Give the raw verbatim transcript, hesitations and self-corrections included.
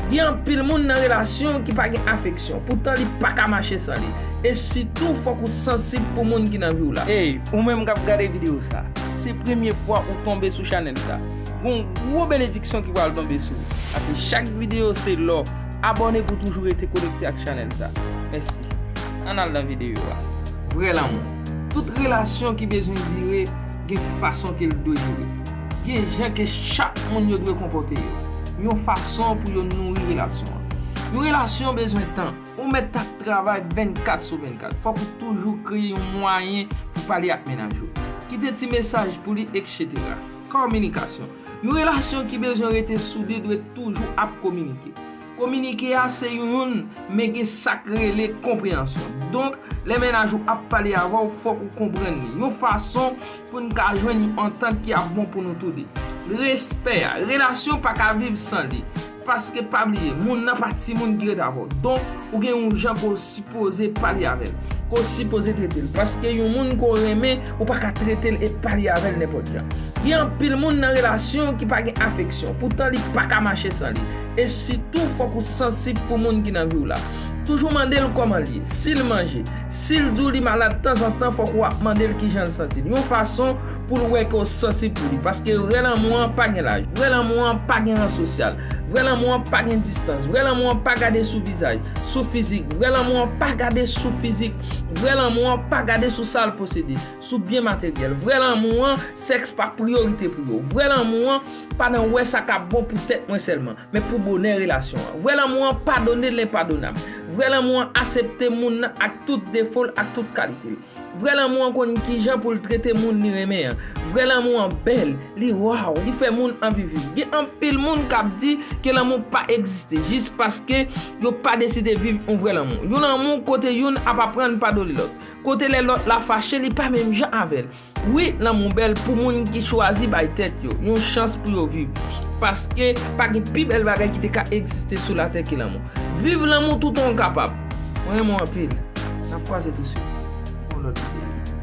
Gen anpil moun nan relasyon ki pa gen afeksyon, poutan li pa ka mache san li. E sitou, fòk ou sansib pou moun ki nan vi w la. Ey, ou menm k ap gade videyo sa, se premye fwa ou tonbe sou chanèl sa, gon gwo benediksyon ki pral tonbe sou ou. Paske chak videyo se lò. Abòne pou toujou rete konekte ak chanèl sa. Mèsi. Ann al nan videyo a. Vrè lanmou. Tout relasyon ki bezwen dire gen fason ke l dwe dire. Gen jan ke chak moun yo dwe konpòte yo. Yon fason pou yo nouri relasyon an. Yon relasyon bezwen tan. Ou mèt ap travay vennkat sou vennkat. Fòk ou toujou kreye yon mwayen pou pale ak mennaj ou. Kite ti mesaj pou li, etsetera. Kominikasyon. Yon relasyon ki bezwen rete soude dwe toujou ap kominike. Kominike a se youn, men gen sa k rele konpreyansyon. Donk, lè mennaj ou ap pale avè w, fòk ou konprann li. Yon fason pou n ka jwenn yon antant ki ap bon pou nou toude. Respè a. Relasyon pa ka viv san li. Paske pa bliye, moun nan pa timoun ki ret avè w. Donk, ou gen yon jan ke w sipoze pale avè l, ke w sipoze trete l. Paske yon moun ke w renmen, ou pa ka trete l e pale avè l nenpòt jan. Gen anpil moun nan relasyon ki pa gen afeksyon, poutan li pa ka mache san li. E sitou, fòk ou sansib pou moun ki nan vi w la. Toujou mande l kòman l ye, si l manje, si l di w li malad, tanzantan fòk w ap mande l kijan l santi l. Yon fason pou l wè ke w sansib pou li. Paske vrè lanmou an pa gen laj. Vrè lanmou an pa gen ran sosyal. Vrè lanmou an pa gen distans. Vrè lanmou an pa gade sou vizaj, sou fizik. Vrè lanmou an pa gade sou fizik. Vrè lanmou an pa gade sou sa l posede, sou byen materyèl. Vrè lanmou an, sèks pa priyorite pou yo. Vrè lanmou an pa nan wè sa k ap bon pou tèt mwen sèlman, men pou bonè relasyon an. Vrè lanmou an padone lenpadonab. Vrè lanmou an aksepte moun nan ak tout defo l, ak tout kalite l. Vrè lanmou an konn kijan pou l trete moun li renmen an. Vrè lanmou an bèl, li waw, li fè moun anvi viv. Gen anpil moun k ap di ke lanmou pa egziste jis paske yo pa deside viv yon vrè lanmou. Yon lanmou kote youn ap aprann padone lòt. Kote lè lòt la fache, li pa menm jan avè l. Wi, lanmou bèl pou moun ki chwazi bay tèt yo yon chans pou yo viv. Paske pa gen pi bèl bagay ki te ka egziste sou latè ke lanmou. Viv lanmou toutan w kapab. Mwen renmen w anpil. N ap kwaze tou swit pou yon lòt videyo.